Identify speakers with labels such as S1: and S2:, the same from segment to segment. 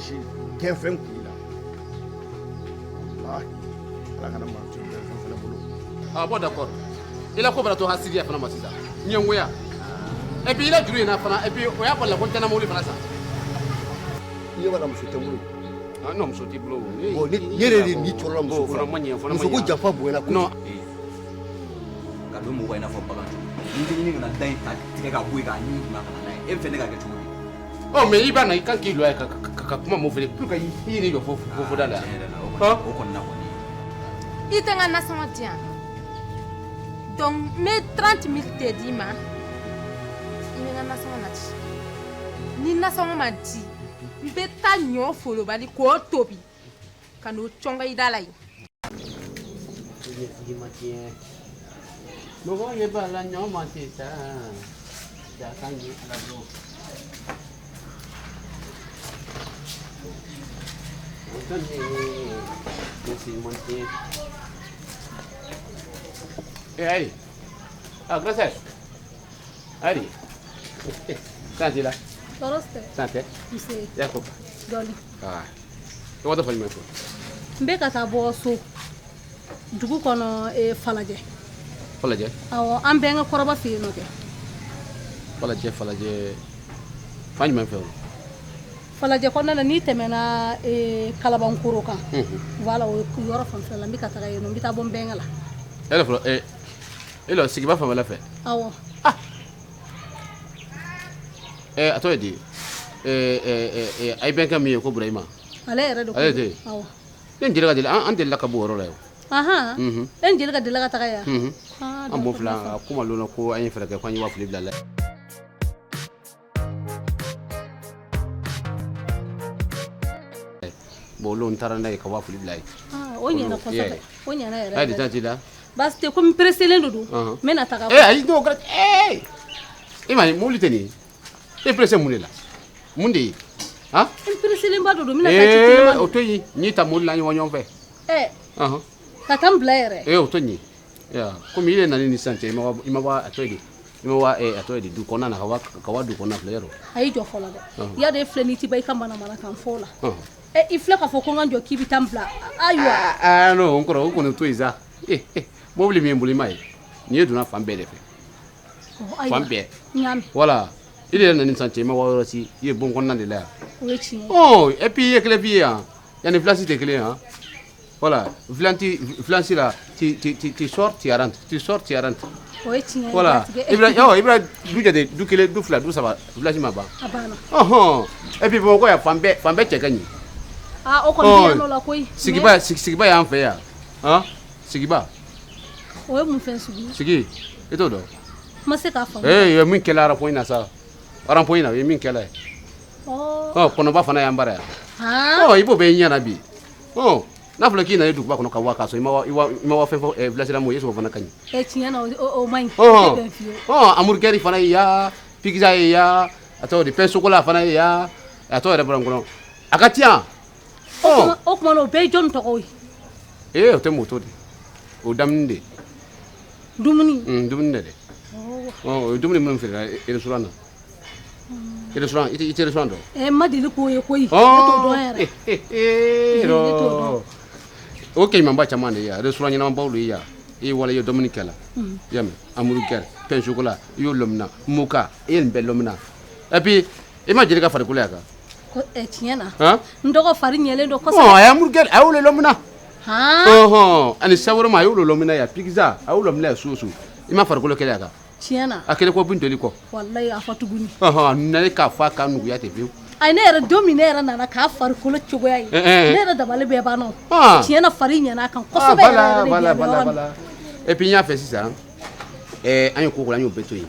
S1: misi gɛnfɛn kun i la. Walahi, Ala kana maa to gɛnfɛn fana bolo.
S2: Ah bon, d'accord. I la ko bara to hasidiya fana ma sisan. Ɲɛngoya. Et puis i la juru in na fana, et puis o y'a bɔ la ko n tɛna mobili fana san.
S3: I ɲɛ b'a la, muso tɛ n bolo.
S2: Ah non, muso t'i bolo.
S3: Bon, ne yɛrɛ de ni tɔɔrɔla muso
S2: ko
S3: ko
S2: la.
S3: la.
S2: Fana ma ɲɛ, fana ma
S3: Muso ko
S2: ɲɛ.
S3: janfa bonyana kojugu.
S2: Non.
S4: Ka don mɔgɔ in n'a fɔ bagan cogo ni tɛ ɲini kana da in ta tigɛ ka bɔ yen k'a ɲimi kunna ka na n'a ye, e bɛ fɛ ne ka kɛ cogo di?
S2: Oh, mais i b'a na, i kan k'i jɔ a ye ka kuma mun fɛ pour que i yɛrɛ jɔ fo da la.
S4: Tiɲɛ yɛrɛ la, o kɔni, o kɔni na kɔni.
S5: I tɛ n ka nasɔngɔ di yan, donc n bɛ 30 mille de d'i ma, i bɛ n ka nasɔngɔ nati. Ni nasɔngɔ ma di, n bɛ taa ɲɔ folobali k'o tobi ka n'o cɔngɔ i da la yen.
S2: Mɔgɔ ye b'a la ɲɔ ma sisan. Jaka ɲɛ Ala bolo. O tɛ ne si man tiɲɛ. Eh, ayi. Ah, grand-sœur. Ayi. Santé la.
S6: Tɔɔrɔ tɛ.
S2: Santé.
S6: Nse.
S2: Yakob.
S6: Dɔɔni.
S2: Ah. I waatɔ fali ma fɔ.
S6: N bɛ ka taa bɔ so dugu kɔnɔ, Falajɛ.
S2: Falajɛ.
S6: Awɔ, an bɛnkɛ kɔrɔba fɛ yen nɔ kɛ.
S2: Falajɛ, Falajɛ. Fan jumɛn fɛ o?
S6: Falajɛ kɔnɔna na, n'i tɛmɛna Kalabankoro kan. Voilà, o yɔrɔ fanfɛla la, n bɛ ka taga yen nɔ, n bɛ taa bɔ n bɛnkɛ la.
S2: E yɛrɛ fɔlɔ, e lɔ sigiba fanfɛla fɛ.
S6: Awɔ.
S2: A tɔgɔ ye di? A ye bɛnkɛ min ye ko Burahima.
S6: Ale yɛrɛ de ko.
S2: Ale de ye.
S6: Awɔ.
S2: Ne ni Jelika deli, an delila ka bɔ o yɔrɔ la yen.
S6: Ahan. E ni Jelika delila ka taga yan?
S2: Mhm.
S6: Ah,
S2: An b'o
S6: d'accord.
S2: fila, a ko ma lon na ko an ye fɛɛrɛ kɛ ko an ye 20,000 bila la. Bon, olu n taara n'a ye ka 20,000 bila ye.
S6: Ah, o ɲɛna kosɛbɛ. O ɲɛna yɛrɛ.
S2: Ayi, de taa t'i la.
S6: Baasi tɛ, komi pressélen de don. N bɛna taga.
S2: Eh, ayi, n'o kɛra, e ma ye mobili tɛ nin ye. E pressé mun de la? Mun de ye? Han?
S6: N pressélenba de don, n bɛna taa ci telima
S2: O to yen, n'i ta mobili la, an ye wa ɲɔgɔn fɛ.
S6: Ka taa n bila yɛrɛ.
S2: O to yen. Ya, komi i yɛrɛ nana ni sisan cɛ, i ma wa a tɔgɔ ye di? I ma wa a tɔgɔ ye di, du kɔnɔna na, ka wa du kɔnɔna filɛ yɔrɔ.
S6: A y'i jɔ fɔlɔ dɛ. Ya de filɛ, n'i ti ban i ka manamana kan fɔ la. E, i filɛ k'a fɔ ko n ka n jɔ k'i bɛ taa n bila. Ayiwa.
S2: Ah non, n kɔrɔ, o kɔni to yen sa. Mobili min bolo, i ma ye. Nin ye donna fan bɛɛ de fɛ.
S6: Ayiwa.
S2: Fan bɛɛ.
S6: N y'a mɛn.
S2: Voilà. I yɛrɛ nana ni sisan cɛ, i ma wa yɔrɔ si, i ye bon kɔnɔna de la yan.
S6: O ye tiɲɛ ye.
S2: Oh, et puis i ye kelen f'i ye yan. Yanni village tɛ kelen ye han. Voilà, village village la, tu sors, tu rentres, tu sors, tu rentres.
S6: O ye tiɲɛ ye.
S2: Voilà.
S6: Garijɛgɛ.
S2: I bɛna, ɔ, i bɛna du jate, du kelen, du fila, du saba, village ma ban.
S6: A banna.
S2: Ɔhɔn. Et puis Bamakɔ yan, fan bɛɛ, fan bɛɛ cɛ ka ɲi.
S6: Ah, o kɔni bɛ yan nɔ la koyi.
S2: Sigiba, sigiba y'an fɛ yan. Han? Sigiba,
S6: O ye mun fɛn sugu ye?
S2: Sigi, i t'o dɔn?
S6: N ma se k'a faamu.
S2: Eh, ye min kɛla rond-point na sa. Rond-point na, o ye min kɛla ye.
S6: Ɔ.
S2: Ɔ, kɔnɔba fana y'an bara yan.
S6: Han.
S2: Ɔ, i b'o bɛɛ ɲɛ na bi. Ɔ, n'a fɔra k'i nana duguba kɔnɔ ka wa k'a sɔrɔ i ma wa fɛn fɔ village la mɔgɔ ye, est-ce que o fana ka ɲi?
S6: Tiɲɛ na, o man ɲi. O
S2: Ɔhɔn.
S6: tɛ bɛn fiyewu.
S2: Ɔ, hamburger fana ye ya, pizza ye ya, a tɔgɔ di, pain chocolat fana ye ya, a tɔgɔ yɛrɛ bɔra n kɔnɔ. A ka ca.
S6: O tuma na, o bɛɛ ye jɔnni tɔgɔ ye?
S2: Ee, o tɛ moto de. O dumuni de.
S6: Dumuni.
S2: Dumuni de dɛ. Ɔ, o ye dumuni minnu feere restaurant na. Restaurant, i tɛ restaurant dɔn?
S6: N ma deli k'o ye koyi. Ne t'o dɔn yɛrɛ.
S2: Ee,
S6: Ne t'o dɔn.
S2: O kɛɲumanba caman de ye yan, restaurant ɲɛnamabaw de ye yan. I wala i ye dumuni kɛ la. I y'a mɛn, hamburger, pain chocolat, i y'o lɔmina, moka, i ye nin bɛɛ lɔmina. Et puis, i ma jeli ka farikolo yan kan?
S6: Ko tiɲɛ na.
S2: Han?
S6: N dɔgɔ fari ɲɛlen don
S2: Ɔ,
S6: kosɛbɛ.
S2: a ye hamburger, a y'o le lɔmina.
S6: Han.
S2: Ɔhɔn, ani shawarma, a y'o le lɔmina yan, pizza, a y'o lɔmina yan su o su. I ma farikolo kɛlɛ yan kan?
S6: Tiɲɛ na.
S2: A kɛlen ko bin doli kɔ.
S6: Walayi, a fɔ tuguni.
S2: Ɔhɔn, a nana k'a fɔ a ka nuguya ten pewu.
S6: Ayi, ne yɛrɛ, don min ne yɛrɛ nana k'a farikolo cogoya ye, ne yɛrɛ dabali bɛɛ banna o. Tiɲɛ na, fari ɲɛna a kan kosɛbɛ yɛrɛ yɛrɛ de.
S2: Voilà,
S6: bi, a bɛ
S2: voilà,
S6: yɔrɔ min.
S2: voilà. Et puis n y'a fɛ sisan, an ye ko ko la, an y'o bɛɛ to yen.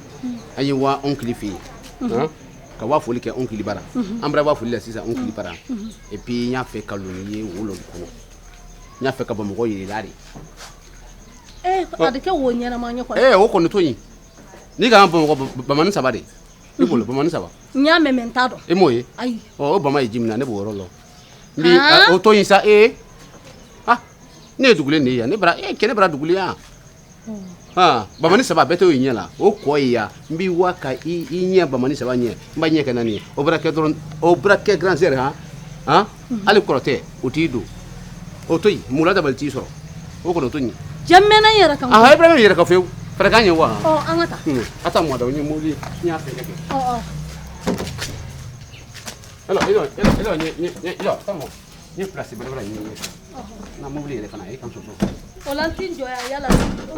S2: An ye wa oncle fɛ yen. Han? Ka wa foli kɛ oncle bara. An bɔra wa foli la sisan oncle bara. Et puis n y'a fɛ ka lon ye wo lon kɔnɔ. N y'a fɛ ka Bamakɔ yir'i la de.
S6: A bɛ kɛ wo ɲɛnama ɲɛ kɔni.
S2: O kɔni to yen. N'i ka Bamakɔ bamani saba de. I bolo bamani saba.
S6: N y'a mɛn, mais n t'a dɔn.
S2: E m'o ye?
S6: Ayi.
S2: Ɔ, o bama ye ji min na, ne b'o yɔrɔ lɔn. N bi o to yen sa, Ah, ne ye dugulen de ye yan. Ne bara cɛ, ne bara dugulen yan. Ah, bamani saba bɛɛ t'o ɲɛ la. O kɔ ye yan. N b'i wa ka i ɲɛ bamani saba ɲɛ. N b'a ɲɛ kɛ naani ye. O bara kɛ dɔrɔn, o bara kɛ grand sœur han. Han, hali kɔrɔtɛ o t'i don, o to yen, mula dabali t'i sɔrɔ, o kɔni o to yen.
S6: Jɛ mɛnna n yɛrɛ kan.
S2: Ah, Ibrahima yɛrɛ ka fewu fɛrɛ k'an ye wa.
S6: Ɔ, an ka taa.
S2: A taa mɔda, n ye mobili n y'a fɛn kɛ.
S6: Ɔ ɔ.
S2: Elo elo elo elo nye nye nye elo tamo nye place bɛrɛ bɛrɛ nye nye. Na mobili yɛrɛ fana e kan sɔsɔ.
S6: O la n t'i jɔ yan yala.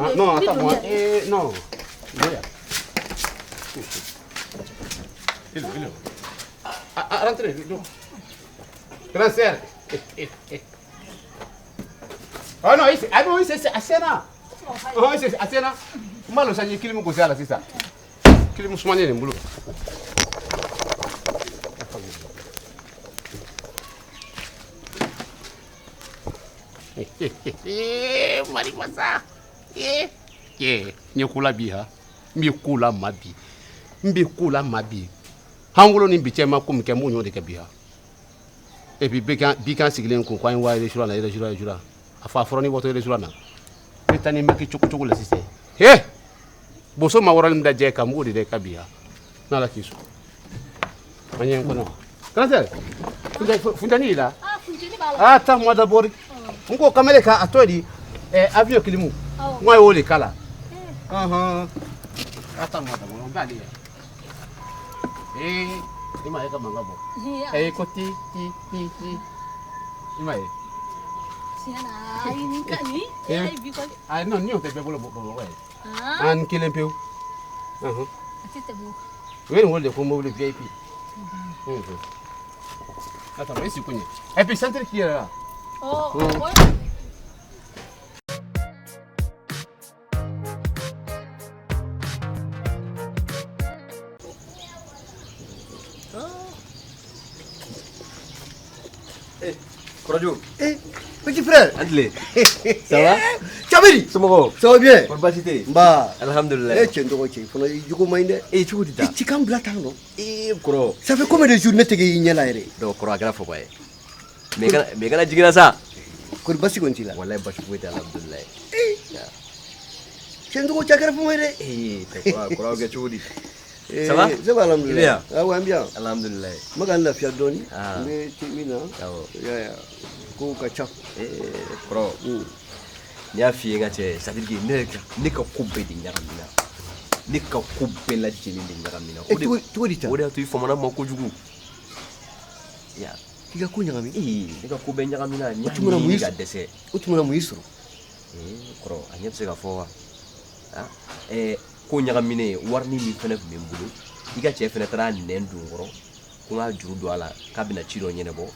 S2: Ah non, attends moi, eh non. Jɔ yan. Elo elo. Ah ah, rentrez donc. Grand sœur. Oh non, ici, ah non, ici c'est Asena. Oh, ici c'est Asena. N b'a lɔn sa, n ye kilimu gosi a la sisan. Kilimu sumalen de n bolo. Mali masa. N ye ko la bi ha. N bɛ ko la ma bi. N bɛ ko la ma bi. An wolo ni bi cɛ ma ko min kɛ, n b'o ɲɔgɔn de kɛ bi ha. Et puis bi kan sigilen ko k'an ye wa restaurant na, restaurant restaurant. A fɔ a fɔra ni bɔtɔ restaurant na. Ne taa ni maki cogo cogo la sisan. He! Boso ma wɔrɔnin da jɛ kan, n b'o de dɛ ka bi ha. N'Ala k'i sɔn. An ye n kɔnɔ. Grand funteni y'i la?
S6: Ah, funteni b'a la.
S2: Ah, taa moi d'abord. N ko kamalen ka a tɔ di avion kilimu.
S6: Awɔ.
S2: N ko a y'o de k'a la. Ɔhɔn. Attends moi d'abord, on va aller. Eh, i m'a ye ka mankan bɔ. Eh, ko ti ti ti ti. I m'a ye.
S6: Tiɲɛ na, ayi nin ka nin. Ayi bi kɔni.
S2: Ah non, ni o tɛ bɛɛ bolo Bamakɔ ye.
S6: Ah.
S2: An kelen pewu. Ɔhɔn.
S6: A tɛ tɛmɛ o kan.
S2: U ye nin wele de ko mobili VIP. Attends, i sigi ko ɲɛ. Et puis centre k'i yɛrɛ la.
S6: Ɔ, o
S4: Kɔrɔjo.
S3: Eh, petit frère.
S4: An tile. Ça va?
S3: Cabiri.
S4: Somɔgɔw?
S3: Ça va bien?
S4: Kɔri baasi tɛ yen?
S3: Nba.
S4: Alhamdulilayi.
S3: Ne cɛ n dɔgɔ cɛ, fana i jogo man ɲi dɛ.
S4: Eh, cogo di tan?
S3: I cikan bila tan nɔ.
S4: Eh, kɔrɔ.
S3: Ça fait combien de jours ne tɛ k'i ɲɛ la yɛrɛ?
S4: Donc kɔrɔ, a kɛra fɔba ye. Mais i kana jigin na sa.
S3: Kɔri basi kɔni t'i la?
S4: Walayi basi foyi tɛ, alhamdulilayi.
S3: Cɛ n dɔgɔ cɛ, a kɛra fɔba ye dɛ.
S4: Eh, kɔrɔ, kɔrɔ kɛ cogo di?
S3: Eh,
S4: Ça va?
S3: Ça va, alhamdulilayi.
S4: I bɛ yan?
S3: Ah ouais, an bɛ yan.
S4: Alhamdulilayi.
S3: N bɛ ka n lafiya dɔɔni.
S4: Ah.
S3: N bɛ te min na.
S4: Awɔ.
S3: Ya ya. Kow ka ca.
S4: Eh, kɔrɔ. N y'a f'i ye n ka cɛ, c'est à dire que ne yɛrɛ ne ka ko bɛɛ de ɲagamina. Ne ka ko bɛɛ lajɛlen de ɲagamina.
S3: Eh, cogo di tan?
S4: O de y'a to i famana ma kojugu. Ya.
S3: K'i ka ko ɲagami?
S4: Ee, ne ka ko bɛɛ ɲagamina. N y'a
S3: O tuma na mun
S4: ɲini
S3: y'i
S4: ka
S3: sɔrɔ?
S4: dɛsɛ.
S3: O tuma na mun y'i sɔrɔ?
S4: Ee, kɔrɔ, a ɲɛ bɛ se ka fɔ wa? Ah, ɛɛ, ko ɲagaminen, warini min fɛnɛ tun bɛ n bolo, i ka cɛ fɛnɛ taara a nɛn don n kɔrɔ, ko n k'a juru don a la, k'a bɛna ci dɔ ɲɛnabɔ,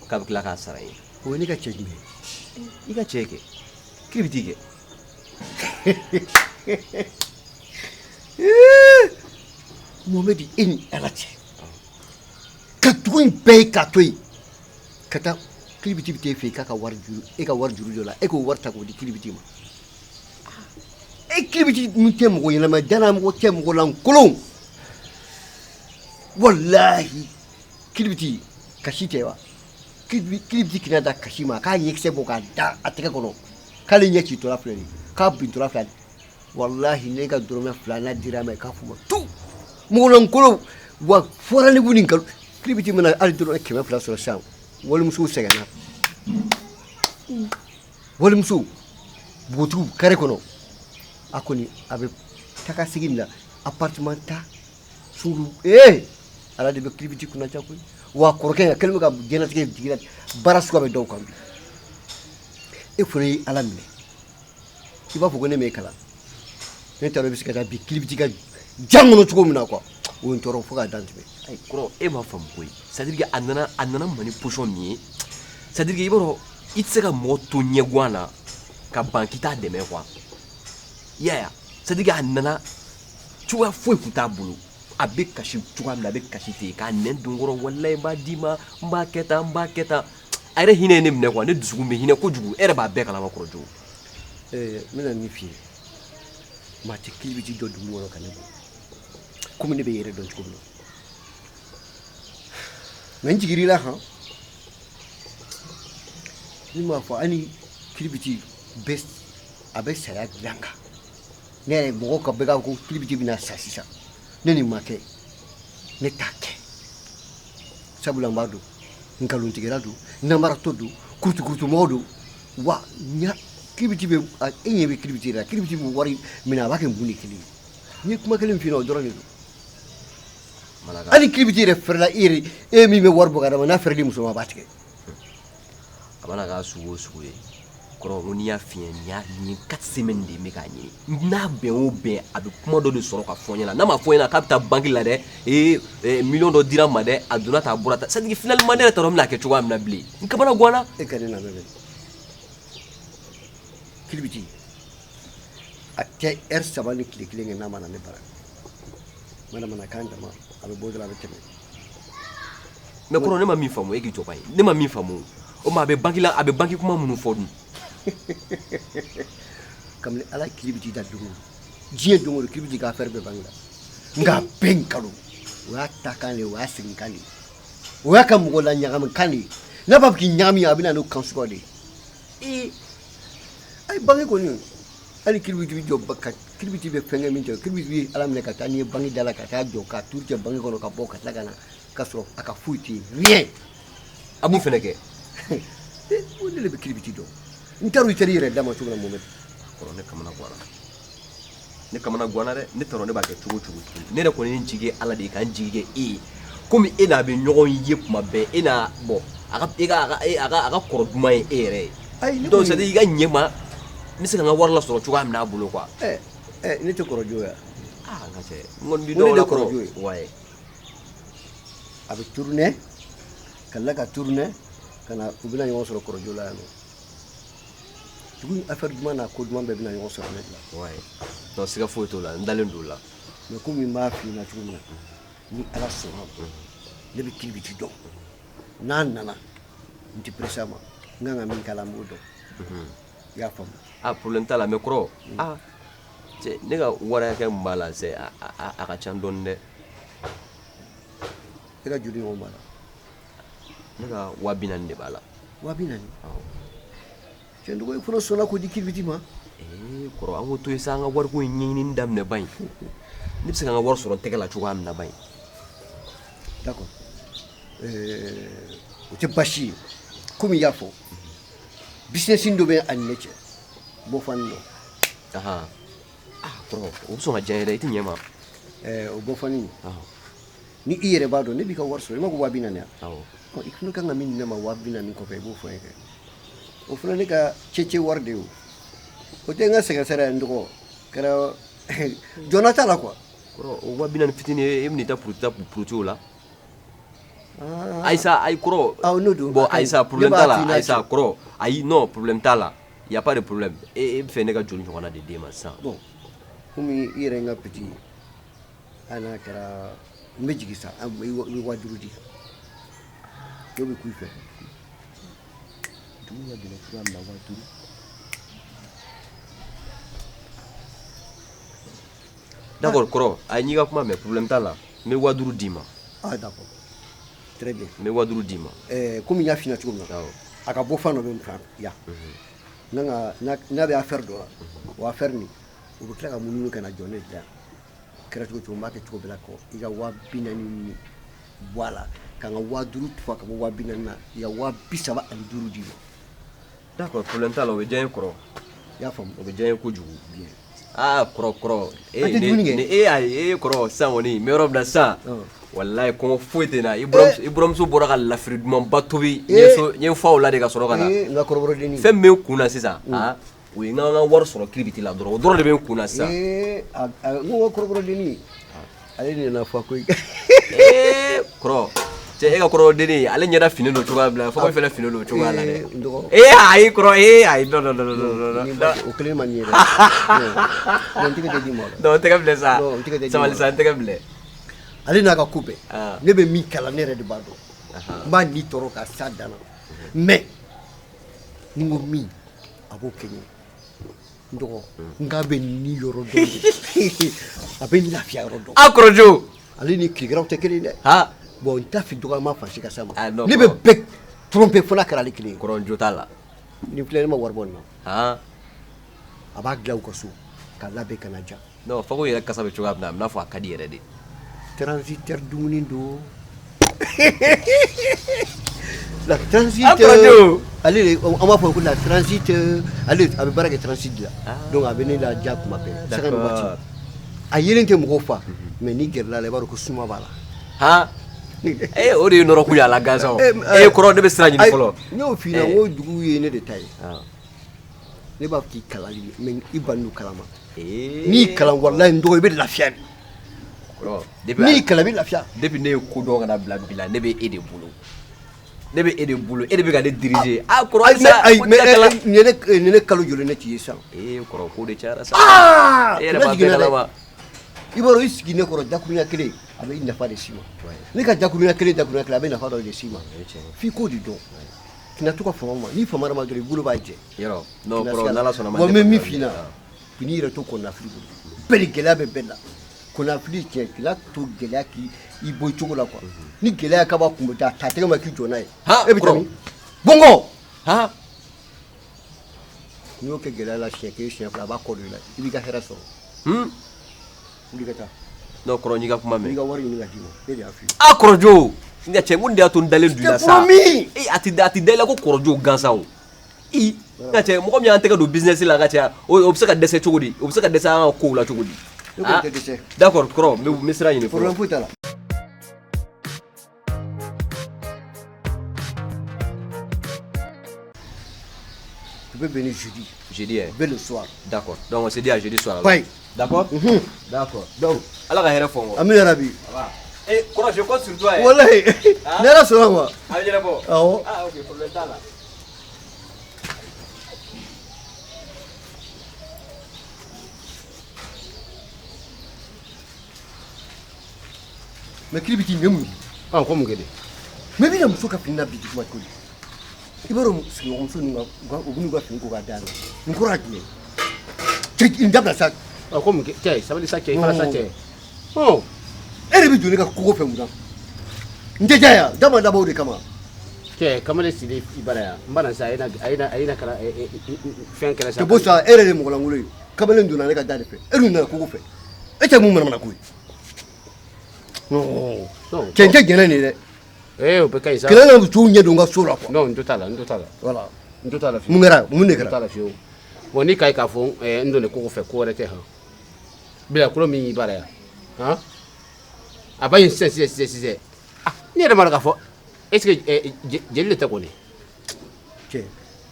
S4: k'a bɛ tila k'a sara n ye.
S3: O ye ne ka cɛ jumɛn ye?
S4: I ka cɛ kɛ. K'i bɛ t'i kɛ.
S3: Mohamed, e ni Ala cɛ. Ka dugu in bɛɛ ye k'a to yen. Ka taa kiribiti bɛ t'e fɛ yen k'a ka wari juru, e ka wari juru jɔ la, e k'o wari ta k'o di kiribiti ma. E kiribiti min tɛ mɔgɔ ɲɛnama, danaya mɔgɔ tɛ mɔgɔ lankolon. Walahi, kiribiti kasi tɛ wa? Kiribiti kina da kasi ma, k'a ɲɛkisɛ bɔ k'a da a tɛgɛ kɔnɔ. K'ale ɲɛ citɔla filɛ nin ye, k'a bintɔla filɛ nin ye. Walahi, ne ka dɔrɔmɛ fila n'a dira ma, k'a f'u ma tu. Mɔgɔ lankolon, wa fɔra ne b'u ni nkalon. Kiribiti mana hali dɔrɔmɛ 200 sɔrɔ sisan, walimusow sɛgɛnna. Walimusow, npogotigiw kare kɔnɔ. A kɔni a bɛ taga segin la, appartement ta, sunguru, ee, Ala de bɛ kiribiti kunna ca koyi. Wa kɔrɔkɛ in a kɛlen bɛ ka diɲɛlatigɛ jigin la, baara suguya bɛ dɔw kan bi. E fana ye Ala minɛ. I b'a fɔ ko ne m'e kalan. Ne t'a dɔn i bɛ se ka taa bi kiribiti ka jan kɔnɔ cogo min na quoi. O ye n tɔɔrɔ fo k'a dan tɛmɛ.
S4: Ayi, kɔrɔ, e m'a faamu koyi. C'est à dire que a nana ma ni position min ye, c'est à dire que i b'a dɔn, i tɛ se ka mɔgɔ to ɲɛguwan na ka ban k'i t'a dɛmɛ quoi. I y'a ye wa? C'est à dire que a nana cogoya foyi tun t'a bolo. A bɛ kasi cogoya min na, a bɛ kasi ten k'a nɛn don n kɔrɔ, walayi n b'a d'i ma, n b'a kɛ tan, n b'a kɛ tan. A yɛrɛ hinɛ ye ne minɛ quoi, ne dusukun bɛ hinɛ kojugu, e yɛrɛ b'a bɛɛ kalama kɔrɔ jo.
S3: N bɛna min f'i ye, maa tɛ kiribiti dɔ dugu kɔnɔ ka ne bɔ. Komi ne bɛ yɛrɛ dɔn cogo min na. Mɛ n jigir'i la han. Ni m'a fɔ hali kiribiti bɛ a bɛ saya dilan kan. Ne yɛrɛ mɔgɔw ka bɛɛ k'a fɔ ko kiribiti bɛna sa sisan. Ne nin ma kɛ, ne t'a kɛ. Sabula n b'a dɔn. Nkalontigɛla don, namaratɔ don, kurutukurutumɔgɔ don. Wa ɲa kiribiti bɛ e ɲɛ bɛ kiribiti la, kiribiti bɛ wari minɛ, a b'a kɛ mun de kelen ye? N ye kuma kelen min f'i ɲɛna, o dɔrɔn de don. Hali kiribiti yɛrɛ fɛrɛla e yɛrɛ, e min bɛ wari bɔ ka d'a ma, n'a fɛrɛla muso ma, a b'a tigɛ.
S4: A mana k'a sugu o sugu ye kɔrɔ, ko n'i y'a f'i ɲɛna, nin y'a nin ye 4 semaines de ye n bɛ k'a ɲini. N'a bɛn o bɛn, a bɛ kuma dɔ de sɔrɔ ka fɔ n ɲɛna. N'a ma fɔ n ɲɛna k'a bɛ taa banque la dɛ, ee miliyɔn dɔ dira n ma dɛ, a donna tan, a bɔra tan, c'est à dire finalement ne yɛrɛ t'a dɔn n bɛna kɛ cogoya min na bilen. N kamana ganna.
S3: E ka ne lamɛn bɛ, kiribiti a tɛ ɛri 3 ni tile kelen kɛ n'a ma na ne bara. Manamanakan dama, a bɛ bɔ dɔrɔn, a bɛ tɛmɛ.
S4: Mais kɔrɔ, ne ma min faamu, e k'i jɔ ka ye, ne ma min faamu, o ma a bɛ banque la, a bɛ banque kuma minnu fɔ dun.
S3: Kabini Ala kiribiti da don o don, diɲɛ don o don, kiribiti ka affaire bɛɛ banque la. Nka a bɛɛ nkalon. O y'a ta kan de ye, o y'a segin kan de ye, o y'a ka mɔgɔ la ɲagami kan de ye. N'a b'a fɛ k'i ɲagami, a bɛ na n'o kan suguya de ye. Ee, ayi, banque kɔni, hali kiribiti bɛ jɔ ka kiribiti bɛ fɛnkɛ min kɛ, kiribiti bɛ Ala minɛ ka taa n'i ye banque da la, ka taa jɔ ka turu cɛ banque kɔnɔ, ka bɔ ka tila ka na ka sɔrɔ a ka foyi tɛ yen, rien.
S4: A b'o fɛnɛ kɛ.
S3: Ko ne de bɛ kiribiti dɔn, n t'a dɔn i taara i yɛrɛ d'a ma cogo min na, Mohamed.
S4: Kɔrɔ, ne kamana ganna, ne kamana ganna dɛ. Ne t'a dɔn ne b'a kɛ cogo o cogo tuguni. Ne yɛrɛ kɔni ye n jigi kɛ Ala de ye, ka n jigi kɛ e ye, komi e n'a bɛ ɲɔgɔn ye kuma bɛɛ, e n'a bɔn a ka e ka a ka a ka a ka kɔrɔ duman ye e yɛrɛ ye.
S3: Ayi, ne
S4: donc
S3: kɔni
S4: c'est à dire i ka ɲɛ ma, n bɛ se ka n ka wari lasɔrɔ cogoya min na a bolo quoi.
S3: Ɛ ɛ, ne tɛ kɔrɔ jo ya.
S4: Ah, n ka cɛ, n kɔni b'i
S3: Ko ne
S4: dɔn o
S3: de
S4: la
S3: kɔrɔ jo
S4: kɔrɔ.
S3: ye.
S4: Ouais.
S3: A bɛ tourner ka tila ka tourner ka na, u bɛna ɲɔgɔn sɔrɔ kɔrɔjo la yan nɔ. Dugu in affaire duman n'a ko duman bɛɛ bɛna ɲɔgɔn sɔrɔ ne de la.
S4: Ouais. Non, siga foyi t'o la, n dalen don o la.
S3: Mais komi n b'a f'i ɲɛna cogo min na, ni Ala sɔnna, ne bɛ kiribiti dɔn. N'a nana, n tɛ pressé a ma. N kan ka min k'a la, n b'o dɔn. I y'a faamu?
S4: Ah, problème t'a la, mais kɔrɔ, ah cɛ, ne ka wari hakɛ min b'a la, c'est a ka ca dɔɔni dɛ.
S3: E ka joli ɲɔgɔn b'a la?
S4: Ne ka 40 000 de b'a la.
S3: 40 000?
S4: Awɔ.
S3: Cɛ dɔgɔ, i fana sɔnna k'o di kiribiti ma?
S4: Ee kɔrɔ, an ko to yen sa, an ka wariko in ɲɛɲinini daminɛ ba in. Ne bɛ se ka n ka wari sɔrɔ n tɛgɛ la cogoya min na ba in.
S3: D'accord. O tɛ baasi ye. Komi i y'a fɔ, business dɔ bɛ a ni ne cɛ, bɔfani dɔ.
S4: Ahan. Ah kɔrɔ, o bɛ sɔn ka diya n ye dɛ, i tɛ ɲɛ ma.
S3: O bɔfani, ni i yɛrɛ b'a dɔn ne b'i ka wari sɔrɔ, i ma ko 40 000 yan?
S4: Awɔ.
S3: Ɔ, i fana kan ka min di ne ma 40 000 kɔfɛ, i b'o fɔ n ye kɛ. O fana ne ka cɛcɛ wari de ye o. O tɛ n ka sɛgɛn sara ye, n dɔgɔ. Kɛra jɔnna t'a la quoi.
S4: Kɔrɔ, o 40 000 fitinin, e bɛn'i ta puruti ta puruti o la. Ayisa, ayi kɔrɔ.
S3: Awɔ, n'o don.
S4: Bon,
S3: A ka ɲi.
S4: Ayisa, problème
S3: Ne b'a
S4: t'a la.
S3: f'i n'a
S4: Ayisa,
S3: cɛ.
S4: kɔrɔ, ayi, non, problème t'a la. Y a pas de problème. E bɛ fɛ ne ka joli ɲɔgɔnna de d'e ma sisan?
S3: Bon, komi i yɛrɛ ye n ka petit ye, hali n'a kɛra n bɛ jigin sa, i bɛ 5000 di. N'o bɛ ku i fɛ.
S4: Dugu ka gɛlɛn cogoya min na, 5000. D'accord kɔrɔ, ayi, n y'i ka kuma mɛn, problème t'a la. N bɛ 5000 d'i ma.
S3: Ah d'accord. Très bien.
S4: N bɛ 5000 d'i ma.
S3: Komi n y'a f'i ɲɛna cogo min na,
S4: Awɔ.
S3: a ka bɔ fan dɔ bɛ n fan yan. N'a ka n'a bɛ affaire dɔ la, o affaire nin, o bɛ tila ka munumunu ka na jɔ ne de la yan. Kɛra cogo cogo, n b'a kɛ cogo bɛɛ la kɔ i ka 40 000 nin bɔ a la, ka n ka 5000 tufa ka bɔ 40 000 na, i ka 35 000 d'i ma.
S4: D'accord, problème t'a la, o bɛ diya n ye kɔrɔ.
S3: I y'a faamu?
S4: O bɛ diya n ye kojugu.
S3: Bien.
S4: Ah kɔrɔ, kɔrɔ.
S3: An tɛ dumuni kɛ?
S4: Ne e ayi, e kɔrɔ, sisan kɔni n bɛ yɔrɔ min na sisan. Walayi, kɔngɔ foyi tɛ n na. I buramuso bɔra ka lafiri dumanba tobi. N ye so, n ye fa o la de ka sɔrɔ ka na.
S3: N ka kɔrɔbɔrɔdennin.
S4: Fɛn min bɛ n kun na sisan, ah, o ye n ka wari sɔrɔ kiribiti la dɔrɔn. O dɔrɔn de bɛ n kun na sisan.
S3: A n ko n ka kɔrɔbɔrɔdennin, ale de nana fɔ koyi.
S4: Ee kɔrɔ, cɛ, e ka kɔrɔbɔrɔdennin, ale ɲɛda finnen don cogoya min na, fo fɛnɛ finnen don o cogoya la dɛ.
S3: N dɔgɔ.
S4: Ee ayi kɔrɔ, ee ayi, non non non non non
S3: Ni
S4: non.
S3: ba o kelen ma nin ye dɛ. Non, n tɛgɛ tɛ d'i ma o la.
S4: Non, n tɛgɛ filɛ sa.
S3: Non, n tɛgɛ tɛ d'i ma.
S4: Sabali sa, n tɛgɛ filɛ.
S3: Ale n'a ka ko bɛɛ.
S4: Ah.
S3: Ne bɛ min kalan, ne yɛrɛ de b'a dɔn. N b'a ni tɔɔrɔ ka s'a dan na. Mais ni n ko min, a b'o kɛ n ye. N dɔgɔ, n k'a bɛ ni yɔrɔ dɔn de. A bɛ n lafiya yɔrɔ dɔn.
S4: Ah kɔrɔjo.
S3: Ale ni kirikiraw tɛ kelen ye dɛ.
S4: Ha.
S3: Bon, n t'a fɛ dɔgɔyama fan si ka s'a ma.
S4: Ah, non,
S3: Ne bɛ
S4: kɔrɔ.
S3: bɛɛ tromper fo n'a kɛra ale kelen ye.
S4: Kɔrɔ, n jo t'a la.
S3: Nin filɛ, ne ma wari bɔ nin na.
S4: Han.
S3: A b'a dilan u ka so k'a labɛn ka na ja.
S4: Non, fako yɛrɛ kasa bɛ cogoya min na, a bɛ n'a fɔ a ka di yɛrɛ de.
S3: Transitaire dumuni don. La transit. Ale de an b'a fɔ ko la transit, ale a bɛ baara kɛ transit de la. Donc a bɛ ne ladiya kuma bɛɛ. Sanga ni waati. A yelen tɛ mɔgɔw fa, mais n'i gɛrɛla la i b'a dɔn ko suma b'a la.
S4: Han, ee, o de ye nɔrɔ kun ye a la gansan o. E kɔrɔ, ne bɛ sira ɲini fɔlɔ.
S3: N y'o f'i ɲɛna, n ko dugu ye ne de ta ye. Ne b'a fɛ k'i kalan de, mais i bannen don kalan ma. N'i y'i kalan, walayi n dɔgɔ, i bɛ lafiya de. N'i y'i kalan, i bɛ lafiya.
S4: Depuis ne ye ko dɔn ka na bila bi la, ne bɛ e de bolo. Ne bɛ e de bolo, e de bɛ ka ne diriger. Ah kɔrɔ, halisa.
S3: Ayi, mais nin ye ne kalo joli ne t'i ye sisan?
S4: Ee kɔrɔ, ko de cayara sa.
S3: Aa!
S4: E yɛrɛ b'a bɛɛ kalama.
S3: I b'a dɔn, i sigi ne kɔrɔ dakurunya kelen, a bɛ nafa de s'i ma. Ne ka dakurunya kelen, dakurunya kelen, a bɛ nafa dɔ de s'i ma. F'i k'o de dɔn. Kana to ka fama ma. N'i famara ma dɔrɔn, i bolo b'a jɛ.
S4: Yɔrɔ non kɔrɔ, n'Ala sɔnna ma.
S3: Wa n bɛ min f'i ɲɛna, n'i yɛrɛ to kɔnɔnafili bolo, bɛɛ de gɛlɛya bɛ bɛɛ la. Kɔnɔnafili tiɲɛ, k'i to gɛlɛya k'i bɔ i cogo la quoi. Ni gɛlɛya k'a b'a kunbɛ, ta tɛgɛ ma k'i jɔ n'a ye. E bɛ taa min? Bɔngɔ! N'i y'o kɛ gɛlɛya la siɲɛ kelen, siɲɛ fila, a b'a kɔ don i la, i b'i ka hɛrɛ sɔrɔ. Wuli ka taa.
S4: Non kɔrɔ, n y'i ka kuma mɛn.
S3: I ka wari ɲini ka d'i ma, ne de y'a f'i ye.
S4: Ah kɔrɔjo, n ka cɛ, n ko nin de y'a to n dalen don i la sa.
S3: Promis.
S4: Ee, a ti da i la ko kɔrɔjo gansan o. I n ka cɛ, mɔgɔ min y'an tɛgɛ don business la, n ka cɛ, o bɛ se ka dɛsɛ cogo di? O bɛ se ka dɛsɛ an ka kow la cogo di?
S3: Ne kɔni tɛ dɛsɛ.
S4: D'accord kɔrɔ, n bɛ sira ɲini fɔlɔ.
S3: Problème foyi t'a la. Tu peux venir jeudi.
S4: Jeudi, hein?
S3: Dès le soir.
S4: D'accord. Donc on se dit à jeudi soir alors.
S3: Bye.
S4: D'accord. D'accord. Donc, ala ka hɛrɛ fɔ n kɔ.
S3: Amina rabi.
S4: Eh, kɔrɔ, je compte sur toi. Hein.
S3: Wallahi. Ni Ala sɔnna ma.
S4: A bɛ ɲɛnabɔ.
S3: Awɔ.
S4: Ah ok, problème t'a la.
S3: Mais kiri bɛ t'i ɲɛ mun ye?
S2: Ɔ, ko mun kɛ de?
S3: Mais i bɛna muso ka fini na bi duguma cogo di? I b'a dɔn, sigiɲɔgɔnmuso ninnu ka, u bɛ n'u ka fini ko k'a d'a ma. Nin kɔrɔ ye jumɛn ye? Cɛ, nin dabila sa.
S2: Ɔ, ko mun kɛ cɛ? Sabali sa cɛ, i fara sa cɛ. Ɔ.
S3: E de bɛ don ne ka kogo fɛ mun na? N tɛ diya yan, da ma dabɔ o de kama.
S2: Cɛ, kamalen sigilen i bara yan, n bana sa, a ye na kɛra fɛn kɛra sa.
S3: Cɛ, bɔ sa, e yɛrɛ de ye mɔgɔlankolon ye. Kamalen donna ne ka da de fɛ, e dun nana kogo fɛ. E tɛ mun manamana ko ye? Non. Cɛ, n tɛ jɛnɛ nin ye dɛ.
S2: Ee, o bɛɛ ka ɲi sa.
S3: Kɛlɛ na t'u ɲɛ don n ka so la quoi.
S2: Non, n jo t'a la, n jo t'a la.
S3: Voilà.
S2: N jo t'a la fiyewu.
S3: Mun kɛra? Mun de
S2: N jo
S3: kɛra?
S2: t'a la fiyewu. Bon, n'i ka ye k'a fɔ n donnen kogo fɛ, ko wɛrɛ tɛ han. Bilakoro min y'i bara yan han, a ba ye sisan sisan sisan sisan. Ah, ne yɛrɛ m'a dɔn k'a fɔ est ce que jeli de tɛ kɔni.
S3: Cɛ.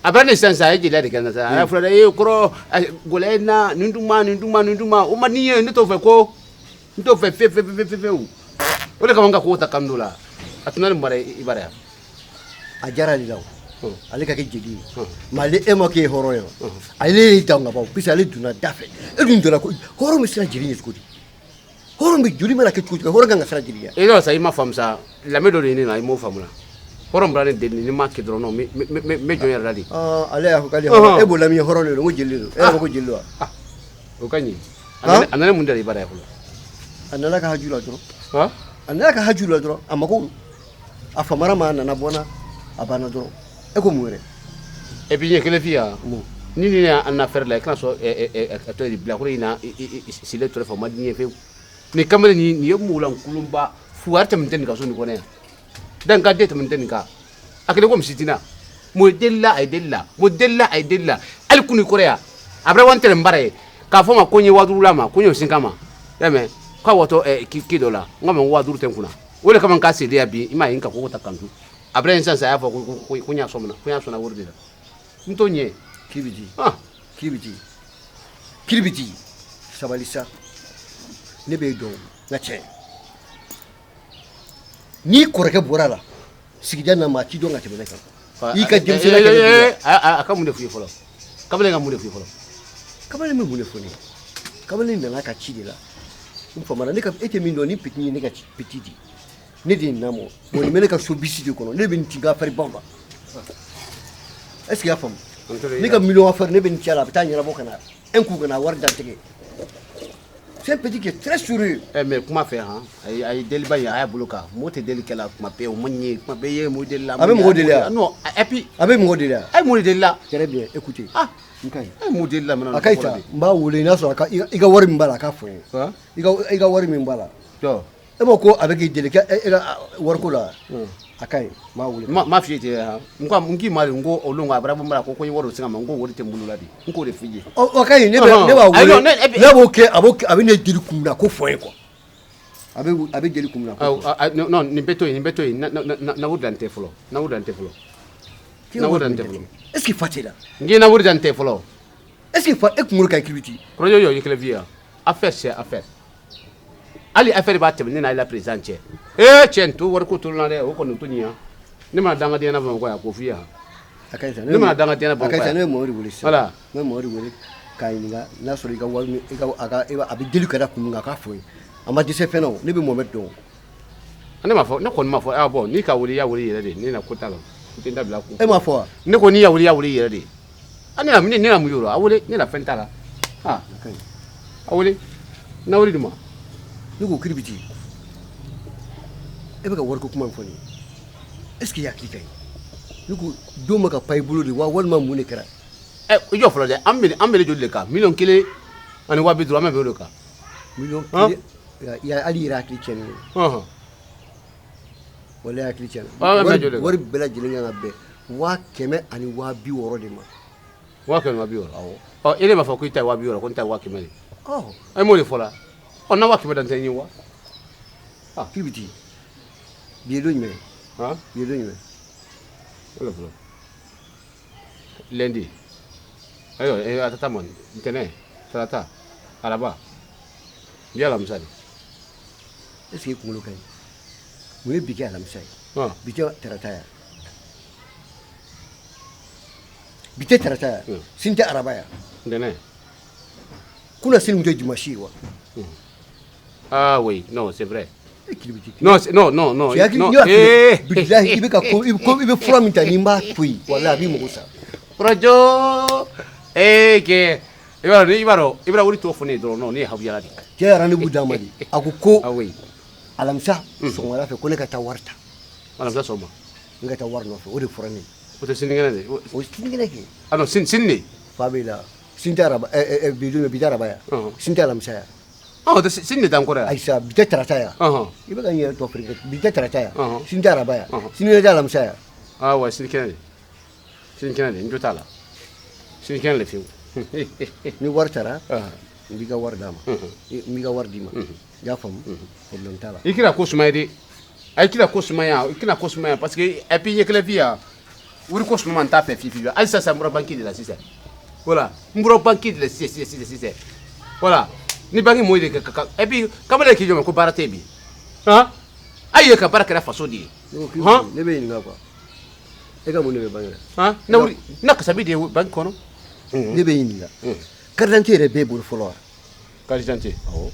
S2: A bɛ ne sisan sisan, a ye jeliya de kɛ n na sa. A y'a fɔ dɛ, ee kɔrɔ, gɔlɛya ye n na, nin dun ma, nin dun ma, nin dun ma, o man di n ye, ne t'o fɛ ko n t'o fɛ fewu fewu fewu fewu. O de kama n ka kogo ta kanu dɔ la. A tun na nin bara i bara yan.
S3: A diyara ale la o. Ale ka kɛ jeli ye. Mais ale e ma k'e ye hɔrɔn ye wa? Ale y'i dan ka ban, puisque ale donna da fɛ. E dun donna ko hɔrɔn bɛ siran jeli ɲɛ cogo di? Hɔrɔn bɛ joli mana kɛ cogo cogo, hɔrɔn kan ka siran jeli ɲɛ.
S2: E yɔrɔ sa, i ma faamu sa, lamɛn dɔ de ye ne na, i m'o faamu la. Hɔrɔn bɔra ne deli, ni ma kɛ dɔrɔn, non, n bɛ jɔn yɛrɛ la de.
S3: Ale y'a fɔ k'ale ye hɔrɔn, e b'o lamini hɔrɔn de don, n ko jeli de don. E y'a fɔ ko jeli don wa?
S2: O ka ɲi. A nana mun de la i bara yan fɔlɔ?
S3: A nana ka haju la dɔrɔn.
S2: Han?
S3: A nana ka haju la dɔrɔn, a mako a famara ma, a nana bɔ n na, a banna dɔrɔn. E ko mun wɛrɛ?
S2: Et puis n ye kelen f'i ye yan. Ni ni y'an na fɛrɛ la, i kana sɔn a tɔ ye bilakoro in na silen tɔrɔ fɛ, o man di n ye fewu. Nin kamalen nin ye mɔgɔlankolonba fugari tɛmɛ tɛ nin ka so nin kɔnɔ yan. Dankaden tɛmɛ tɛ nin kan. A kɛlen ko misi tina. Mo deli la, a ye deli la. Mo deli la, a ye deli la. Hali kunu kɔrɔ yan. A bɛra wani tɛrɛ n bara ye. K'a fɔ ma ko n ye 5000 la ma, ko n y'o sin kama. I y'a mɛn? K'a watɔ ki dɔ la. N k'a ma ko 5000 tɛ n kunna. O de kama n k'a seli yan bi, i m'a ye n ka kogo ta kan tu. A bɛra yen sisan sisan, a y'a fɔ ko n y'a sɔn ko n y'a sɔnna wari de la. N t'o ɲɛ.
S3: Kiribiti. Kiribiti. Kiribiti. Sabali sa. Ne b'e dɔn, n ka cɛ. N'i kɔrɔkɛ bɔra la, sigida na maa t'i dɔn ka tɛmɛ ne kan. I ka denmisɛnninya kɛ ne bolo.
S2: A ka mun de f'i ye fɔlɔ? Kamalen ka mun de f'i ye fɔlɔ?
S3: Kamalen bɛ mun de fɔ ne ye? Kamalen nana ka ci de la. N famana ne ka e tɛ min dɔn, ni petit ye ne ka petit di. Ne de ye nin lamɔ. Bon, nin bɛ ne ka so bisi de kɔnɔ. Ne bɛ nin ci n ka affaire baw la. Est ce que i y'a faamu? Ne ka million affaire, ne bɛ nin ci a la, a bɛ taa ɲɛnabɔ ka na. Un coup ka na wari dantigɛ. C'est un petit qui est très sérieux.
S2: Eh mais kuma fɛ han, a ye deliba in a y'a bolo kan. Mɔgɔ tɛ deli kɛ la kuma bɛɛ, o ma ɲɛ, kuma bɛɛ ye mɔgɔ deli la.
S3: A bɛ mɔgɔ deli wa?
S2: Non, et puis
S3: A bɛ mɔgɔ deli wa?
S2: A ye mun de deli la?
S3: Très bien, écoutez.
S2: Ah,
S3: n ka ɲi.
S2: A ye mun deli la maintenant?
S3: A ka ɲi sa, n b'a wele n'a sɔrɔ a ka i ka wari min b'a la, a k'a fɔ n ye.
S2: Han?
S3: I ka wari min b'a la.
S2: Jɔ.
S3: E ma ko a bɛ k'i deli e ka wariko la. A ka ɲi, n b'a wele.
S2: Ma ma f'i ye ten, n ko n k'i ma de, n ko olu a bara ko ko i wari o se ka ma, n ko wari tɛ n bolo la de, n k'o de f'i ye.
S3: Ɔ, o ka ɲi, ne bɛ ne b'a wele. Ne b'o kɛ, a b'o kɛ, a bɛ ne deli kun min na ko fɔ n ye quoi. A bɛ deli kun min na ko.
S2: Non, nin bɛ to yen, nin bɛ to yen, na wari dan tɛ fɔlɔ, na wari dan tɛ fɔlɔ. Na wari dan tɛ fɔlɔ.
S3: Est ce que fa t'e la?
S2: N k'i na wari dan tɛ fɔlɔ.
S3: Est ce que fa e kunkolo ka ɲi kiribiti?
S2: Kɔrɔjɔ yɔ, i kɛlɛ f'i ye, affaire c'est affaire. Hali affaire b'a tɛmɛ ne n'a la président cɛ. Ee cɛ, n to wari ko to la dɛ, o kɔni o to ɲɛ. Ne mana dangadenya na Bamakɔ yan k'o f'i ye.
S3: A ka ɲi sa.
S2: Ne mana dangadenya na
S3: A ka ɲi sa,
S2: Bamakɔ
S3: ne
S2: yan.
S3: bɛ Mamadu wele sisan.
S2: Voilà.
S3: N bɛ Mamadu wele k'a ɲininka n'a sɔrɔ i ka wari min i ka a ka a bɛ deli ka da kun min kan, a k'a fɔ n ye. A ma dɛsɛ fɛn na o, ne bɛ Mohamɛdi dɔn o.
S2: Ne m'a fɔ, ne kɔni m'a fɔ. Ah bon, n'i ka wele, i y'a wele i yɛrɛ de, ne na ko t'a la. N tɛ n da bila ko.
S3: E m'a fɔ wa?
S2: Ne ko n'i y'a wele, i y'a wele i yɛrɛ de. Ah, ne na ne na mun y'o la? A wele, ne na fɛn t'a la. Ah,
S3: A ka ɲi.
S2: a wele. Na wele di ma.
S3: Ne ko kiribiti, e bɛ ka wariko kuma min fɔ nin ye, est ce que i hakili ka ɲi? Ne ko don ma ka pan i bolo de wa, walima mun de kɛra?
S2: Ɛ, i jɔ fɔlɔ dɛ, an bɛ joli de kan? 1,050,000, an bɛ o de kan.
S3: Miliyɔn kelen ya, hali i yɛrɛ hakili tiɲɛnen don. Walahi, hakili tiɲɛna.
S2: An bɛ joli de kan?
S3: Wari bɛɛ lajɛlen kan ka bɛn 160,000 de ma.
S2: 160,000.
S3: Awɔ.
S2: Ɔ, e de b'a fɔ ko i ta ye 60,000, ko n ta ye 100,000 de.
S3: Ɔ.
S2: E m'o de fɔ la. Ɔ, na 100,000 dan tɛ n ye wa?
S3: Kiribiti, bi ye don jumɛn ye?
S2: Han?
S3: Bi ye don jumɛn?
S2: O de fɔlɔ. Lundi. Ayiwa, a tɛ taa mɔni. Ntɛnɛn, tarata, araba. Bi ye alamisa de.
S3: Est ce que i kunkolo ka ɲi? Mun ye bi kɛ alamisa ye? Bi tɛ tarata ya? Bi tɛ tarata ya? Sini tɛ araba ya?
S2: Ntɛnɛn.
S3: Kunna sini tun tɛ dimanche ye wa?
S2: Ah oui, non, c'est vrai.
S3: E kiribiti.
S2: Non, non, non, non.
S3: Cɛ hakili
S2: Non.
S3: n'i y'a
S2: Eh.
S3: bilahi, i bɛ ka ko i bɛ ko i bɛ fura min ta n'i m'a to yen, walahi a b'i mago sa.
S2: Kɔrɔjɔ. Eh, kɛ. I b'a dɔn, i b'a dɔn, i b'a wari tɔ fɔ ne ye dɔrɔn, non, ne ye hawuyala de.
S3: Cɛ ye rendez-vous d'a ma de, a ko ko
S2: Ah oui.
S3: alamisa sɔgɔmada fɛ ko ne ka taa wari ta.
S2: Alamisa sɔgɔma.
S3: Ne ka taa wari nɔfɛ, o de fɔra ne ye.
S2: O tɛ sinikɛnɛ de.
S3: O sinikɛnɛ kɛ.
S2: Ah non, sini sini de.
S3: Fa b'i la, sini tɛ araba ɛ ɛ bi don bi tɛ araba ya, sini tɛ alamisa ya.
S2: Ah, o tɛ sini de t'an kɔrɔ yan.
S3: Ayisa, bi tɛ tarata ya? I bɛ ka n yɛrɛ tɔ feere, bi tɛ tarata ya, sini tɛ araba ya, sinikɛnɛ tɛ alamisa ya?
S2: Ah ouais, sinikɛnɛ de. Sinikɛnɛ de, n jo t'a la. Sinikɛnɛ de fiyewu.
S3: Ni wari taara, n b'i ka wari d'a ma, n b'i ka wari d'i ma, i y'a faamu, problème t'a la.
S2: I kɛra ko suma ye dɛ. A i kɛra ko sumaya, i kɛra ko sumaya parce que et puis i ɲɛ kelen fi yan. Wari ko suma n t'a fɛ fiyewu fiyewu. Hali sisan n bɔra banque de la sisan. Voilà, n bɔra banque de la sisan sisan sisan sisan. Voilà. Ni banque mɔgɔw de ka et puis kamalen k'i jɔ ma ko baara tɛ yen bi. Han? A ye ka baara kɛra faso de ye.
S3: Ne ko k'i
S2: Han?
S3: ne bɛ ɲininka quoi, e ka mun de bɛ banque la?
S2: Han? Na wari na kasabi de ye banque kɔnɔ.
S3: Ne bɛ ɲininka, carte d'identité yɛrɛ b'e bolo fɔlɔ wa?
S2: Carte d'identité.
S3: Awɔ.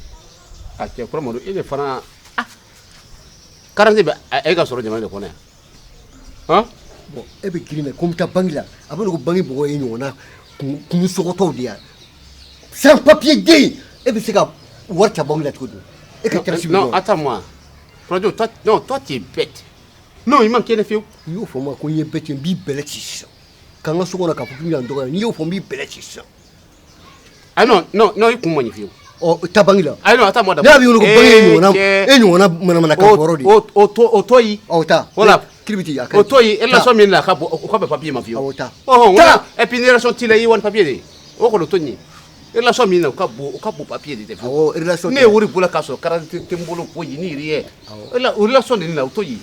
S2: A cɛ kɔrɔmadu, e de fana, ah, carte d'identité bɛ e ka sɔrɔ jamana de kɔnɔ yan. Han?
S3: Bon, e bɛ girin mɛ ko n bɛ taa banque la, a bɛ ko banque mɔgɔw ye ɲɔgɔnna kun sɔgɔtɔw de ya, sans papier den, e bɛ se ka wari ta banque la cogo di? E ka carte
S2: Non, attends-moi. Kɔrɔjɔ, toi, non, toi, tu es bête. Non, il manque ne fiyewu.
S3: N'i y'o fɔ n ma ko n ye bête ye, n b'i bɛlɛ ci sisan k'an ka so kɔnɔ k'a fɔ k'i bɛna n dɔgɔya. N'i y'o fɔ, n b'i bɛlɛ ci sisan.
S2: Ah non, non, non, i kun man ɲi fiyewu.
S3: Ɔ, taa banque la.
S2: Ah non, attends-moi
S3: Ne
S2: d'abord.
S3: y'a b'i wele ko banque ye ɲɔgɔnna
S2: cɛ.
S3: e ɲɔgɔnna manamanakan fɔyɔrɔ de ye.
S2: O to yen.
S3: Ɔ, taa.
S2: Voilà.
S3: Kiribiti, a ka
S2: O
S3: ɲi.
S2: to yen, relation
S3: Taa.
S2: min na, ka bɔ, o ka bɛn papier ma fiyewu.
S3: Awɔ, taa.
S2: Ɔhɔn,
S3: Taa.
S2: et puis ni relation t'i la, i ye wari papier de ye. O kɔni o to yen. Relation min na, o ka bon papier de tɛ fiyewu.
S3: Awɔ, relation
S2: Ne
S3: tɛ.
S2: ye wari bolo k'a sɔrɔ carte d'identité tɛ n bolo foyi ni rien. O relation de na, o to yen.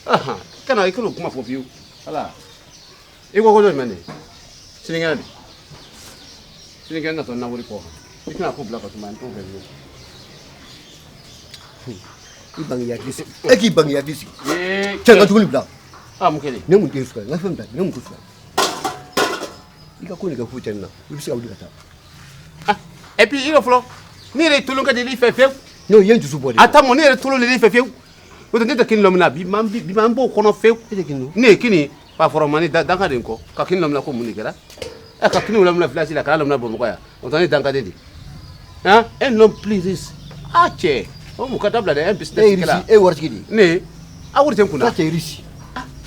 S2: Ahan, kana i kana o kuma fɔ fiyewu. Voilà. I ko jumɛn de? Sinikɛnɛ de. Sinikɛnɛ natɔ na wari kɔ. I tɛna ko bila ka suma, n t'o kɛ fiyewu.
S3: I bange i hakili sigi, e k'i bange i hakili sigi.
S2: Ee,
S3: Cɛ, n ka tuguni bila.
S2: Ah, mun kɛlen?
S3: Ne mun tɛ suka, n ka fɛn bila, ne mun tɛ suka. I ka ko nin kɛ foyi tɛ ne la, i bɛ se ka wuli ka taa.
S2: Ah, et puis i yɛrɛ fɔlɔ, ne yɛrɛ ye tolon ka deli i fɛ fiyewu.
S3: Non, i ye n dusu bɔ de.
S2: A ta mɔ, ne yɛrɛ tolon de fɛ fiyewu. O tɛ ne tɛ kini lɔmina bi man bi man b'o kɔnɔ fiyewu.
S3: E tɛ kini dɔn?
S2: Ne ye kini fa fɔrɔ ma ni danka de kɔ ka kini lɔmina ko mun de kɛra? Ɛ, ka kini lɔmina village la, ka lɔmina Bamakɔ yan. O tɛ ne dankaden de. Han, un homme plus riche. Ah cɛ, o mun ka dabila dɛ, un business
S3: E ye
S2: kɛla.
S3: riche, e ye waritigi de ye.
S2: Ne, a wari tɛ n kunna.
S3: Toi, tu es riche.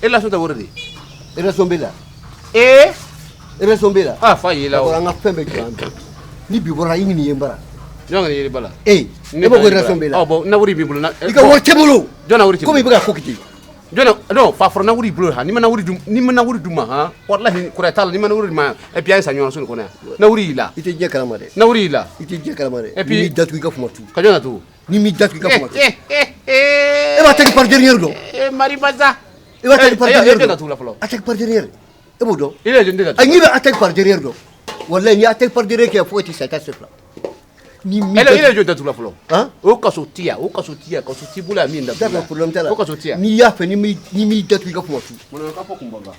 S2: Relation tɛ wari de.
S3: Relation b'e la.
S2: Ee.
S3: Relation b'e la.
S2: Ah, fa y'i la o.
S3: D'accord, an ka fɛn bɛɛ jɔ an bɛɛ. Ni bi bɔra, i ɲini ye n bara.
S2: Jɔn ka yiri ba la?
S3: E. E b'o relation b'e la.
S2: Ɔ bon, na wari b'i bolo.
S3: I ka wari tɛ bolo.
S2: Jɔn na wari tɛ?
S3: Komi i bɛ ka ko kɛ ten.
S2: Jɔn non, fa fɔra na wari bolo han, n'i ma na wari d'u ma han, walahi kɔrɔ t'a la, n'i ma na wari d'u ma, et puis an ye sa ɲɔgɔn so nin kɔnɔ yan. Na wari y'i la.
S3: I tɛ diɲɛ kalama dɛ.
S2: Na wari y'i la.
S3: I tɛ diɲɛ kalama dɛ.
S2: Et puis
S3: n'i m'i datugu i ka fuma tu.
S2: Ka jɔn datugu?
S3: N'i m'i datugu i ka fuma tu. E b'a attaque par derrière dɔn.
S2: Eh Mari Baza.
S3: E b'a attaque par derrière
S2: E
S3: dɔn.
S2: datugu la fɔlɔ.
S3: Attaque par derrière. E b'o dɔn.
S2: I yɛrɛ jɔn tɛ datugu.
S3: Ayi, n'i bɛ attaque par derrière dɔn. Walahi n'i ye attaque par derrière kɛ fo ka t'i sa i t'a se fila. Ni m'i
S2: E yɛrɛ
S3: datugu.
S2: jɔn datugu la fɔlɔ.
S3: Han?
S2: O kaso ti yan, o kaso ti yan, kaso t'i bolo yan min datugu la.
S3: D'accord, problème t'a la.
S2: O kaso ti yan.
S3: N'i y'a fɛ n'i m'i datugu i ka fuma tu.
S2: Mun na ka fɔ kun bɔ n kan?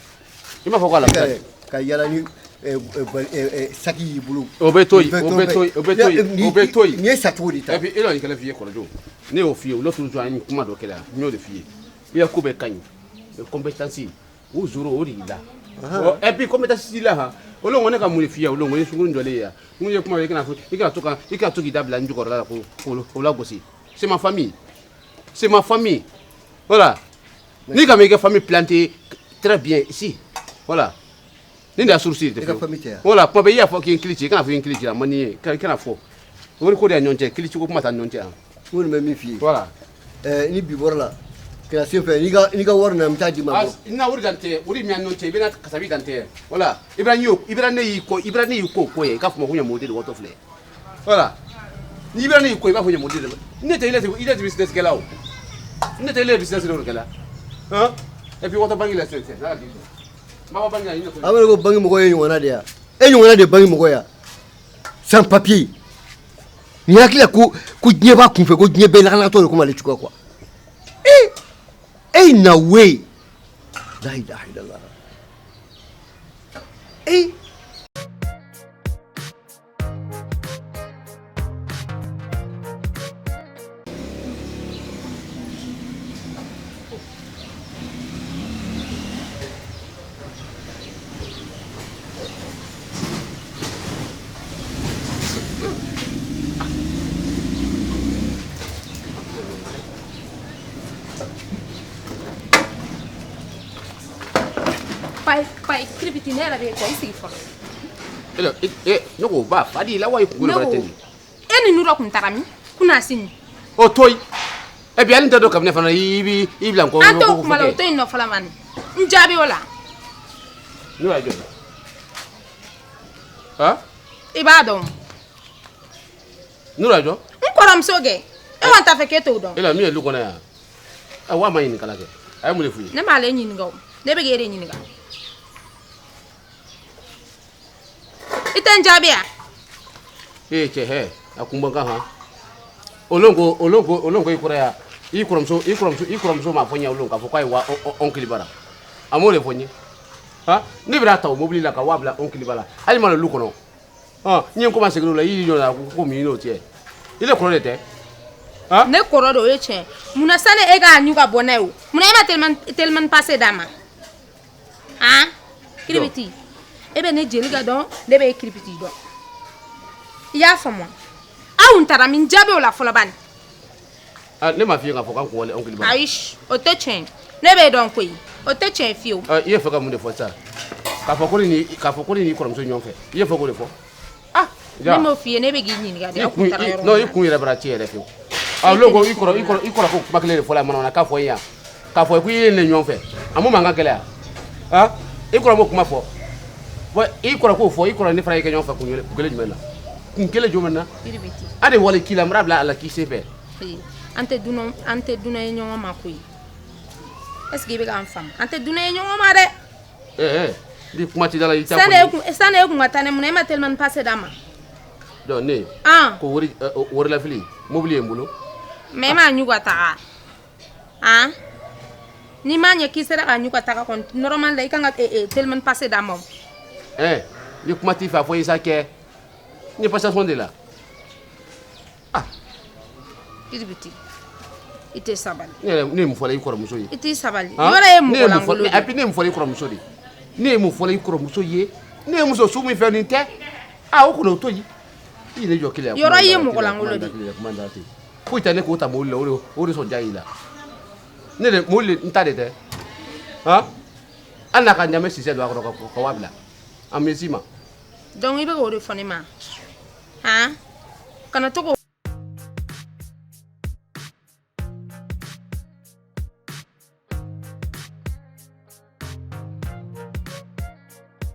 S2: I m'a fɔ ko alamisa.
S3: Ka yala ni saki y'i bolo.
S2: O bɛ to yen, o bɛ to yen, o bɛ to yen, o bɛ to yen.
S3: Nin ye sacogo de ta.
S2: Et puis e yɛrɛ kɛlɛ f'i ye kɔrɔjo. Ne y'o f'i ye, l'autre jour an ye kuma dɔ kɛ la, n y'o de f'i ye. I ka ko bɛɛ ka ɲi. Mais compétence, o zoro o de y'i la. Et puis compétence t'i la han. O don ko ne ka mun de f'i ye, o don ko n ye sunkurun jɔlen ye yan. N ko ye kuma i kana fɔ, i kana to ka i kana to k'i da bila n jukɔrɔla la ko k'o lagosi. C'est ma famille. C'est ma famille. Voilà. N'i ka mɛn i ka famille planter très bien ici. Voilà. Ni de y'a source ye.
S3: I ka famille tɛ yan.
S2: Voilà, kuma bɛɛ i y'a fɔ k'i ye n kili ci, i kana fɔ i ye n kili ci, a man di n ye. I kana fɔ. O de ko de y'a ɲɔgɔn cɛ, kili ci ko kuma t'an ni ɲɔgɔn cɛ yan.
S3: N kɔni bɛ min f'i ye.
S2: Voilà.
S3: Ni bi bɔra la, kɛra sen fɛ, n'i ka wari nana n bɛ taa d'i ma.
S2: Na wari dan tɛ, wari min y'an ɲɔgɔn cɛ, i bɛna kasabi dan tɛ. Voilà. Ibra y'o, Ibra ne y'i kɔ, Ibra ne y'i ko ko ye, i k'a fɔ ma ko ɲamɔgɔ de wɔtɔ filɛ. Voilà. Ni Ibra ne y'i kɔ, i b'a fɔ ɲamɔgɔ de. Ne tɛ i tɛ business kɛla o. Ne tɛ ile business de kɛla. Han? Et puis wɔtɔ banque la sisan, n'a ka di. Baba banque la, i
S3: A b'a ko banque mɔgɔ ye ɲɔgɔnna de ya. E ɲɔgɔnna de ye banque mɔgɔ ya. Sans papier. Nin hakili la ko diɲɛ b'a kunfɛ, ko diɲɛ bɛɛ lakanatɔ de komi ale cogoya quoi. E na we. La ilaha illallah. E
S5: Pai, kiribiti ne yɛrɛ bɛ kɔ i sigi fɔlɔ.
S2: Ne ko ba fa di la wa i kunkolo bara ten.
S5: E ni Nura kun taara min? Kunna sini.
S2: O to yen. Et puis hali n tɛ dɔn kabini fana i b'i bila n kɔ.
S5: An t'o kuma la, o to yen nɔ fɔlɔ mani. N jaabi o la.
S2: Nura ye jɔn ye? Han?
S5: I b'a dɔn.
S2: Nura ye jɔn?
S5: N kɔrɔmuso kɛ. E kɔni t'a fɛ k'e t'o dɔn.
S2: E la min ye lu kɔnɔ yan. A wa ma ɲininkala kɛ. A ye mun de f'u ye?
S5: Ne m'ale ɲininka o. Ne bɛ k'e de ɲininka. I tɛ n jaabi yan?
S2: Ee cɛ hɛ, a kun bɔ n kan han. O lon ko i kɔrɔ yan. I kɔrɔmuso m'a fɔ n ye o lon k'a fɔ k'a ye wa onkili bara. A m'o de fɔ n ye. Han? Ne bɛna ta o mobili la ka wa bila onkili bara. Hali ma na lu kɔnɔ. Hɔn, n ye n kɔma segin o la, i y'i jɔ la ko mun n'o cɛ. I le kɔrɔ de tɛ? Han?
S5: Ne kɔrɔ de o ye tiɲɛ. Munna sani e k'a ɲu ka bɔ n'a ye o? Munna e ma telimani pase d'a ma? Han? Kiribiti. E bɛ ne Jelika dɔn, ne bɛ e Kiribiti dɔn. I y'a faamu wa? Aw taara min jaabi o la fɔlɔ bani.
S2: Ne m'a f'i ye k'a fɔ k'an kun wale onkili bara.
S5: Ayi, o tɛ tiɲɛ ye. Ne b'e dɔn koyi. O tɛ tiɲɛ ye fiyewu.
S2: I ye fɛ ka mun de fɔ sisan? K'a fɔ ko ne n'i kɔrɔmuso ɲɔgɔn fɛ. I ye fɛ k'o de fɔ? Ah!
S5: Ne m'o f'i ye, ne bɛ k'i ɲininka de. Aw kun taara yɔrɔ min na.
S2: Non, i kun yɛrɛ bara ci yɛrɛ fiyewu. Ah, l'o ko i kɔrɔ ko kuma kelen de fɔ la manamana k'a fɔ i yan. K'a fɔ ko i ye ne ɲɔgɔn fɛ. A m'o mankan gɛlɛya. Ah? I kɔrɔ m'o kuma fɔ. Wa i kɔrɔ k'o fɔ, i kɔrɔ ne fana y'i kɛ ɲɔgɔn fɛ kun kelen jumɛn na? Kun kelen jumɛn na?
S5: Kiribiti.
S2: A de wale k'i la, n b'a bila a la k'i sen fɛ.
S5: An tɛ dunan ye ɲɔgɔn ma koyi. Est ce que i bɛ k'an faamu? An tɛ dunan ye ɲɔgɔn ma dɛ.
S2: Ni kuma t'i da la i t'a fɔ.
S5: Sani e kun ka taa ne mun na e ma telimani pase d'a ma?
S2: Donc ne. Ko wari lafili, mobili ye n bolo.
S5: Mais e m'a ɲu ka taga. Han? N'i m'a ɲɛ k'i sera k'a ɲu ka taga kɔni, normal la i kan ka telimani pase d'a ma.
S2: Ni kuma t'i fɛ a fɔ i sa kɛ. N ye passation de la.
S5: Ah. Kiribiti. I tɛ sabali.
S2: Ne ye mun fɔ la i kɔrɔmuso ye?
S5: I tɛ sabali. Yɔrɔ ye mɔgɔ lankolon de ye.
S2: Et puis ne ye mun fɔ la i kɔrɔmuso de ye? Ne ye mun fɔ la i kɔrɔmuso ye? Ne ye muso su min fɛ nin tɛ. Ah, o kɔni o to yen. I ye ne jɔ kelen.
S5: Yɔrɔ ye mɔgɔ lankolon de ye.
S2: Foyi tɛ ne k'o ta mobili la, o de sɔn diya y'i la. Ne de mobili n ta de tɛ. Han? Hali n'a ka ɲamɛ sisɛ don a kɔrɔ ka wa bila. A mɛ s'i ma.
S5: Donc i bɛ k'o de fɔ ne ma. Han? Kana to k'o